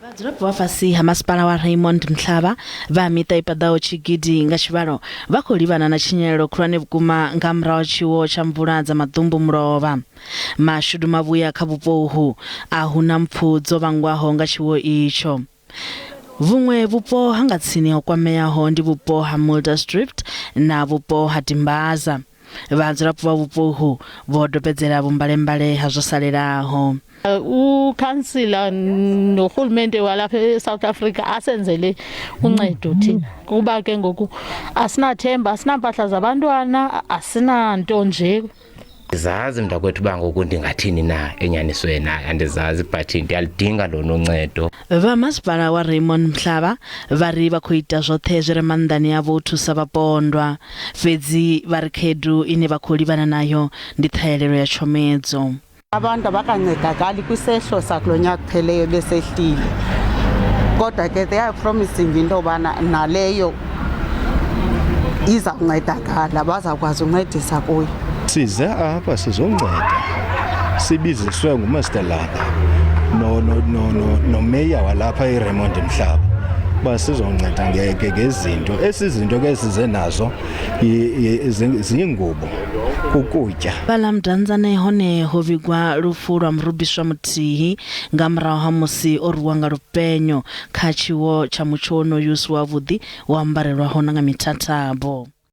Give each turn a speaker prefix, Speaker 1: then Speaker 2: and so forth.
Speaker 1: Vhadzulapo vha fhasi ha masipala wa Raymond Mhlaba vha miṱa i paḓaho tshigidi nga tshivhalo vha khou livhana na tshinyalelo khulwane vhukuma nga murahu ha tshiwo tsha mvula dza maḓumbu mulovha. Mashudu mavhuya kha vhupo uhu a hu na mpfu dzo vhangwaho nga tshiwo itsho. Vhuṅwe vhupo ha nga tsini ho kwameaho ndi vhupo ha Muldersdrift na vhupo ha Dimbaza. Vhadzulapo vha vhupo uhu vho dobedzela vhumbalembale ha zwo salelaho.
Speaker 2: Ukhansila norhulumente walapha eSouth Africa asenzele uncedo thina kuba ke ngoku asinathemba, asinampahla zabantwana, asinanto nje.
Speaker 3: Andizazi mntakwethu uba ngoku ndingathini na enyanisweni, hayi andizazi but ndiyaludinga lona uncedo.
Speaker 1: Vha masipala wa Raymond Mhlaba vha ri vha khou ita zwoṱhe zwi re maanḓani avho u thusa vhapondwa. Fhedzi vha ri khaedu ine vha khou livhana nayo ndi ṱhahelelo ya tshomedzo.
Speaker 4: Abantu abakancedakali kwisehlo sakulo nyaka upheleyo besehlile, kodwa ke they are promising into yobana naleyo iza kuncedakala, bazawukwazi uncedisa kuyo.
Speaker 5: Size apha sizonceda, sibiziswe nguMr Langa no no no no nomeya walapha eRaymond Mhlaba uba sizonceda ngezinto esizinto ke size nazo zingubo, ukutya.
Speaker 1: Fhaḽa Mdantsane hone ho vhigwa lufu lwa murubiswa muthihi nga murahu ha musi o rwiwa nga lupenyo kha tshiwo tsha mutsho wonoyu u si wavhuḓi wo ambarelwaho na nga mithathabo.